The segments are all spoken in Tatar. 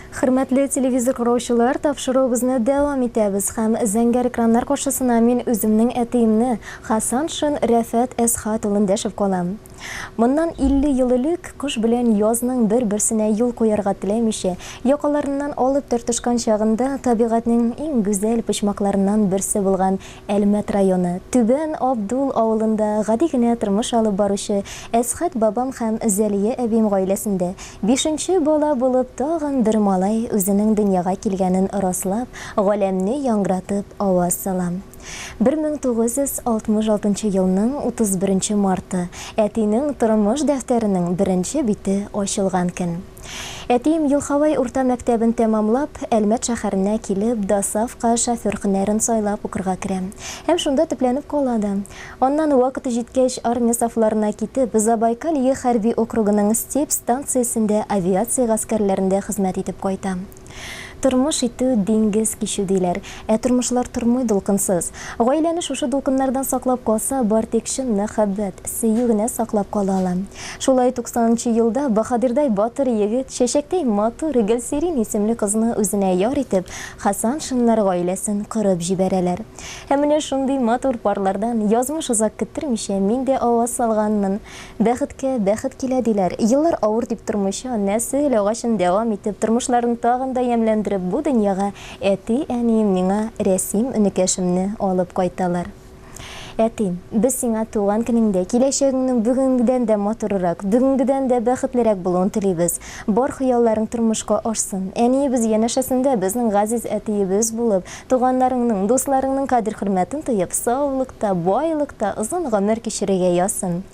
Хөрмәтле телевизор караучылар, тапшыруыбызны дәвам итәбез һәм зәңгәр экраннар каршысына мин үземнең әтиемне, Хасаншин Рәфәт Әсхат улын дәшеп калам. Моннан 50 ел элек кыш белән язның бер-берсенә юл куярга теләмичә, якаларыннан алып тартышкан чагында табигатьнең иң гүзәл почмакларыннан берсе булган Әлмәт районы, Түбән Абдул авылында гади генә тормыш алып баручы Әсхәт бабам һәм Зәлия әбием гаиләсендә бишенче бала булып тагын бер малай үзенең дөньяга килгәнен раслап, галәмне яңгыратып аваз сала. 1966 елның 31 марты, әтинең тормыш дәфтәренең беренче бите ачылган көн. Әтием Елховай урта мәктәбен тәмамлап, Әлмәт шәһәренә килеп, ДОСААФка шофер һөнәрен сайлап укырга керә. Һәм шунда төпләнеп кала да. Аннан вакыты җиткәч, армия сафларына китеп, Забайкалье хәрби округының Степь станциясендә авиация гаскәрләрендә хезмәт итеп кайта. Тормыш итү, диңгез кичү, диләр. Ә тормышлар тормый дулкынсыз. Гаиләне шушы дулкыннардан саклап калса, бар тик чын мәхәббәт, сөю генә саклап кала ала. Шулай 90 нчы елда баһадирдай батыр егет, чәчәктәй матур Гөлсирин исемле кызны үзенә яр итеп, Хәсәншиннар гаиләсен корып җибәрәләр. Һәм менә шундый матур парлардан, язмыш озак көттермичә, мин дә аваз салганмын. Бәхеткә бәхет килә, диләр. Еллар авыр дип тормыйча, нәсел агачын дәвам итеп, тормышларын тагын да ямьләндереп, бу дөньяга әти-әнием миңа Рәсим энекәшемне алып кайталар. Әти, без сиңа туган көнеңдә киләчәгеңнең бүгенгедән дә матуррак, бүгенгедән дә бәхетлерәк булуын телибез. Бар хыялларың тормышка ашсын. Әниебез янәшәсендә безнең газиз әтиебез булып, туганнарыңның, дусларыңның кадер-хөрмәтен тоеп, саулыкта, байлыкта озын гомер кичерергә язсын.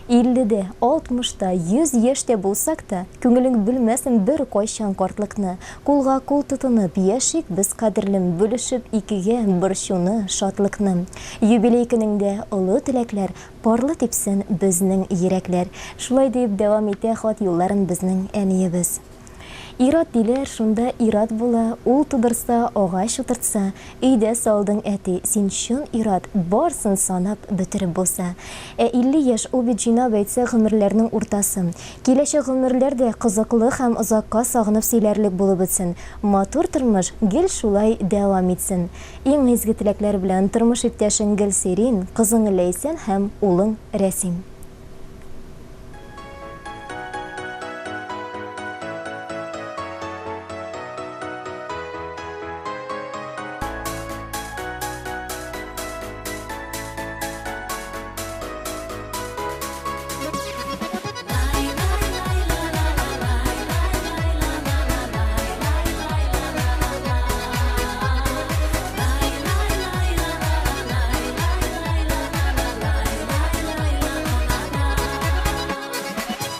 Илледә, алтмышта, 100 яшьтә булсак та, күңелең белмәсен беркайчан картлыкны. Кулга-кул тотынып, яшик без, кадерлем, бүлешеп икегә борчуны, шатлыкны. Юбилей көнеңдә олы теләкләр, парлы типсен безнең йөрәкләр. Шулай диеп дәвам итә хат юлларын безнең әниебез. Ир-ат диләр, шунда ир-ат була, ул тудырса, агач утыртса, өйдә салдың, әти, син чын ир-ат, барсын санап бетереп булса. Ә 50 яшь, ул бит җыйнап әйтсә, гомерләрнең уртасы. Киләчәк гомерләр дә кызыклы һәм озакка сагынып сөйләрлек булып үтсен. Матур тормыш гел шулай дәвам итсен. Иң изге теләкләр белән тормыш иптәшең Гөлсирин, кызың Ләйсән һәм улың Рәсим.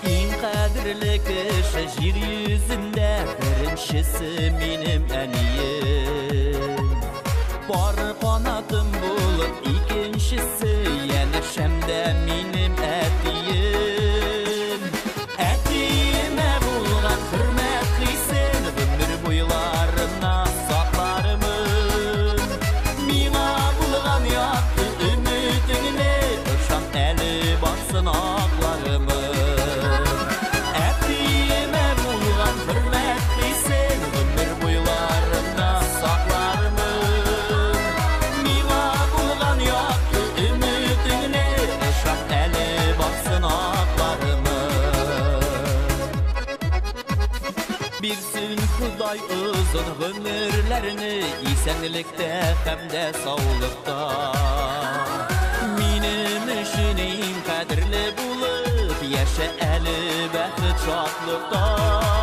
Иң кадерле кеше җир йөзендә беренчесе минем әнием. Пар канатым булып икенчесе янәшәмдә минем әтием. Әтиемә булган хөрмәт хисен гомер буйларына саклармын. Миңа булган якты өметеңне ышан әле барсын аклармын. Әтиемә булган хөрмәт хисен гомер буйларына саклармын. Миңа булган якты өметеңне ышан әле барсын аклармын. Бирсен Ходай озын гомерләрне исәнлектә һәм дә саулыкта. Минем өчен иң кадерле булып яшә әле бәхет шатлыкта.